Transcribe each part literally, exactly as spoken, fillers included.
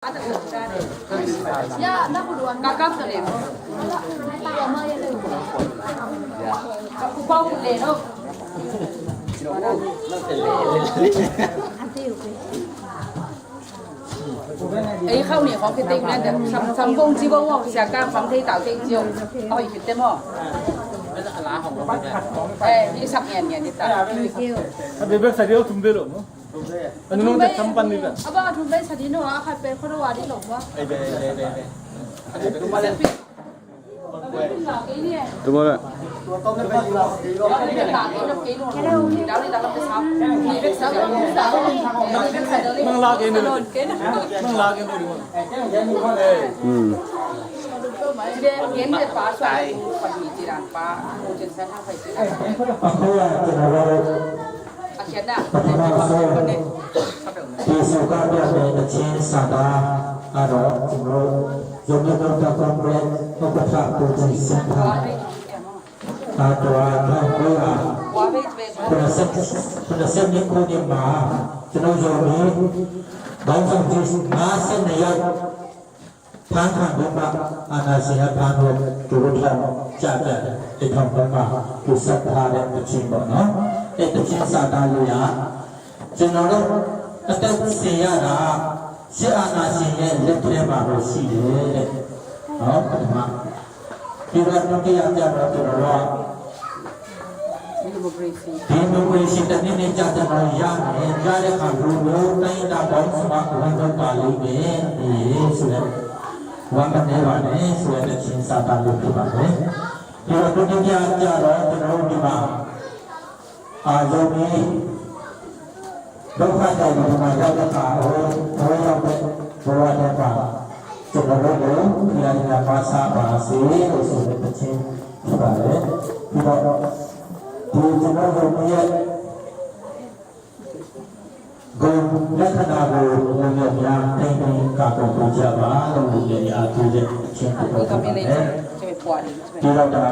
Ei khauh ni khawng kei teng nan sam sam vong ci vong vong sia ka fang thei tau teng ci vong. Oi kei te maw. Eh, ni sak ngian ngian ni ta. A bebek sa diau thum ve lo maw. Anu nong te tham pan ni ta. Abang a thum ve sa di no a khat pe kho do wa di lo maw. Ei be be be be. Tumore. Nang la ke ni. Nang la ke ni. Hmm. Jesu ka biak le Pathian sa ta a ro. Zomia Gam ta Congress, Ukapha Pu Jin Sen Tha. A tua thang koi a. Kuna sep, kuna sep ni kuni ma. Zomia Gam ta Congress, ma sen na ya. Phan phan dum ma, ana sia phan dum, tu thong, cha cha, e thong dum ma, tu sep tha de, tu chin bo no. E tu chin sa ta lu ya. ကျွန်တော်တို့အသက်ရှင်ရတာ စစ်အာဏာရှင်ရဲ့လက်ထဲမှာပဲရှိတယ်တဲ့နော် ပထမ။ ပြီးတော့ဒုတိယကျတော့ ကျွန်တော်တို့က democracy တစ်နည်းနဲ့ကျကျွန်တော်ရမယ်။ ရတဲ့အခါလူမျိုးတိုင်းရင်းသားပေါင်းစုံက ဝမ်းသာပါလိမ့်မယ်ဆိုတဲ့ ဝမ်းမနည်းပါနဲ့ဆိုတဲ့သီချင်းစာသားလေးဖြစ်ပါတယ်။ ပြီးတော့ဒုတိယကျတော့ ကျွန်တော်တို့ဒီမှာ အာရုံကြီး ဒုက္ခသည်တွေမှာရောက်တဲ့အခါ အဝေးအဝေးရောက်တဲ့ဘဝတွေမှာ ကျွန်တော်တို့ကို ပြန်လည်မဆပါစေလို့ဆိုတဲ့သီချင်းဖြစ်ပါတယ်။ ပြီးတော့ ဒီကျွန်တော်တို့ရဲ့ ဂုဏ်လက္ခဏာကို လူငယ်များ ထိန်းသိမ်းကာကွယ်ပေးကြပါလို့ လူငယ်များအားပေးတဲ့သီချင်းတစ်ပုဒ်ဖြစ်ပါတယ်။ ပြီးတော့ ဒါ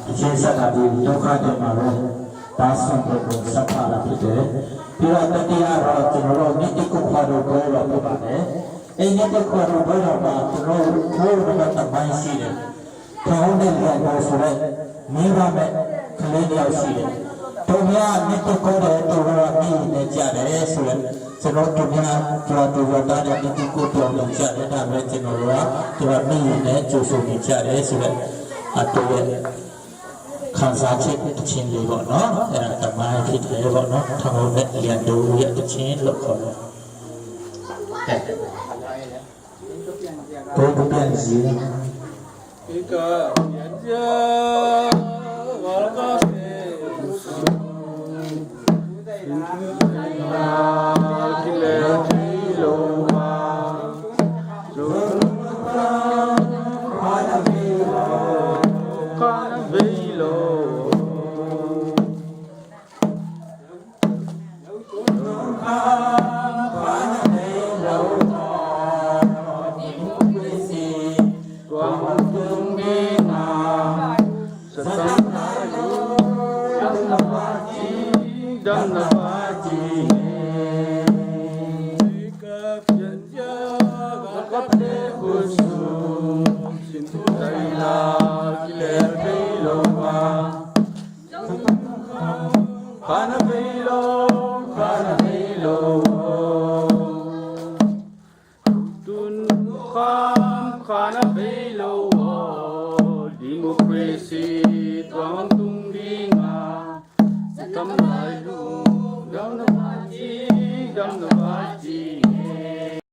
သီချင်းဆက်တာဒီ ဒုက္ခသည်မှာပဲ ဘာဆောင်ပုဒ်ကို ဆက်ထားတာဖြစ်တယ်။ ပြီးတော့ တတိယတော့ ကျွန်တော်တို့ နှစ်သစ်ကူးခွာတော်ပွဲတော်ဖြစ်ပါတယ်။ အဲ့နှစ်သစ်ခွာတော်ပွဲတော်မှာ ကျွန်တော်တို့ ဘုရားသမိုင်းရှိတယ်။ ထောင်နဲ့လျှော်တော်ဆိုတဲ့ မိဘမဲ့ကလေးတစ်ယောက်ရှိတယ်။ သူများနှစ်သစ်ကူးတယ်၊ သူတို့က မျက်ရည်နဲ့ကြတယ်ဆိုတဲ့ ကျွန်တော်တို့ သူများ သူတို့ သူတို့ သားတဲ့ နှစ်သစ်ကူးပြောနေကြတယ်။ ဒါပဲ ကျွန်တော်တို့က သူတို့ မျက်ရည်နဲ့ ကြိုဆိုနေကြတယ်ဆိုတဲ့ အတူရဲ့ ခံစားချက်တစ်ချင်းလေးပေါ့နော်။ အဲ့ဒါ သမိုင်းဖြစ်တယ်ပေါ့နော်။ ထောင်နဲ့လျှော်တော်ရဲ့သီချင်းလို့ခေါ်တယ်။ ကဲ။ ကိုယ်ပြန်ကြည့်။ ဒီကပြန်ကြည့်။ ဘာသာရေး Khana vei lo, khana vei lo. Tun kham khana vei lo. Democracy tuang tung dinga. Dam lai lu, dam na vai chi, dam na vai chi.